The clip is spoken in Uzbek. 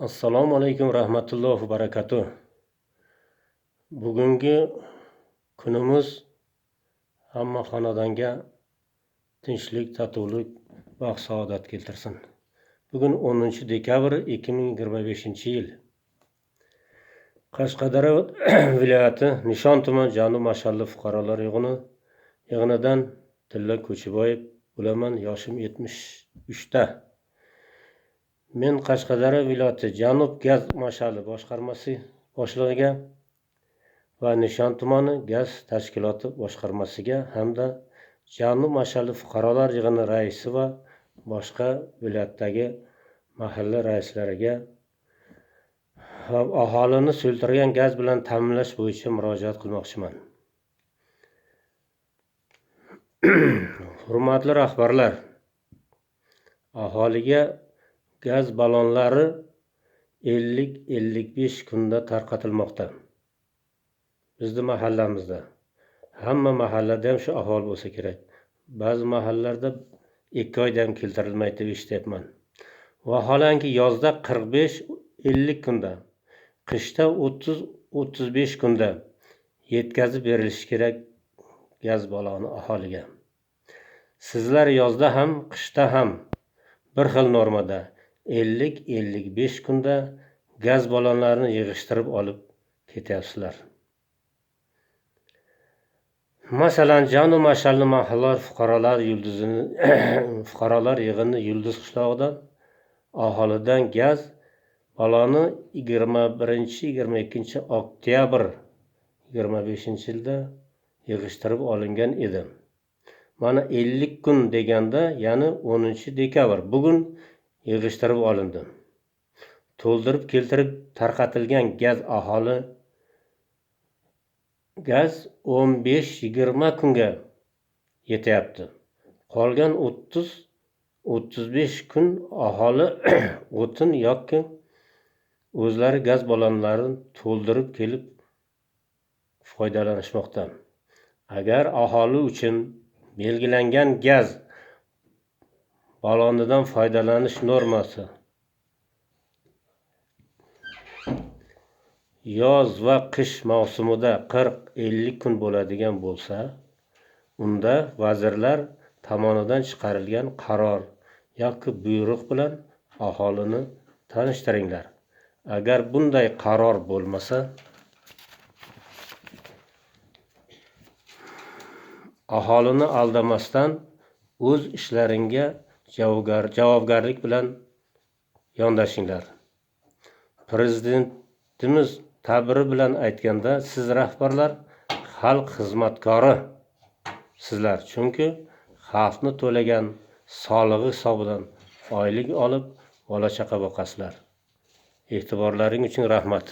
Assalomu alaykum rahmatullohi va barakatuh. Bugungi kunimiz hamma xonadonga tinchlik, totuvlik, baxt saodat keltirsin. Bugun 10 dekabr 2025-yil. Qashqadaryo viloyati Nishon tuman Janub Mashalli fuqarolar yig'inidan Tilla Ko'chiboyev bo'laman, yoshim 73 ta. Men Qashqadaryo viloyati Janub gaz mashali boshqarmasi boshlig'iga va Nishon tumani gaz tashkiloti boshqarmasiga hamda Janub Mashalli fuqarolar yig'ini raisi va boshqa viloyatdagi mahalla raislariga aholini suyultirilgan gaz bilan ta'minlash bo'yicha murojaat qilmoqchiman. Hurmatli rahbarlar, aholiga gaz ballonlari 50-55 kunda tarqatilmoqda. Bizni mahallamizda, hamma mahallada ham shu ahvol bo'lsa kerak. Ba'zi mahallalarda 2 oyda ham keltirilmaydi deb eshityapman. Vaholanki yozda 45-50 kunda, qishda 30-35 kunda yetkazib berilishi kerak gaz balloni aholiga. Sizlar yozda ham, qishda ham bir xil normada 50-55 kunda gaz ballonlarini yig'ishtirib olib ketyapsizlar. Masalan, Janub Mashalli mahallalar fuqarolar yulduzini fuqarolar yig'ini Yulduz qishlog'idan aholidan gaz balloni 21-22 oktyabr 25-yilda yig'ishtirib olingan edi. Mana 50 kun deganda, ya'ni 10 dekabr bugun yig'ishtirib olindi. To'ldirib keltirib tarqatilgan gaz aholi gaz 15-20 kunga yetyapti. Qolgan 30-35 kun aholi o'tin yoki o'zlari gaz ballonlarini to'ldirib kelib foydalanishmoqda. Agar aholi uchun belgilangan gaz ballonidan foydalanish normasi yoz va qish mavsumida 40-50 kun bo'ladigan bo'lsa, unda vazirlar tomonidan chiqarilgan qaror yoki buyruq bilan aholini tanishtiringlar. Agar bunday qaror bo'lmasa, aholini aldamasdan o'z ishlaringga javobgarlik bilan yondashinglar. Prezidentimiz ta'biri bilan aytganda, siz rahbarlar xalq xizmatkori sizlar, chunki xalqni to'lagan solig'i hisobidan oylik olib bola chaqa boqasizlar. E'tiborlaring uchun rahmat.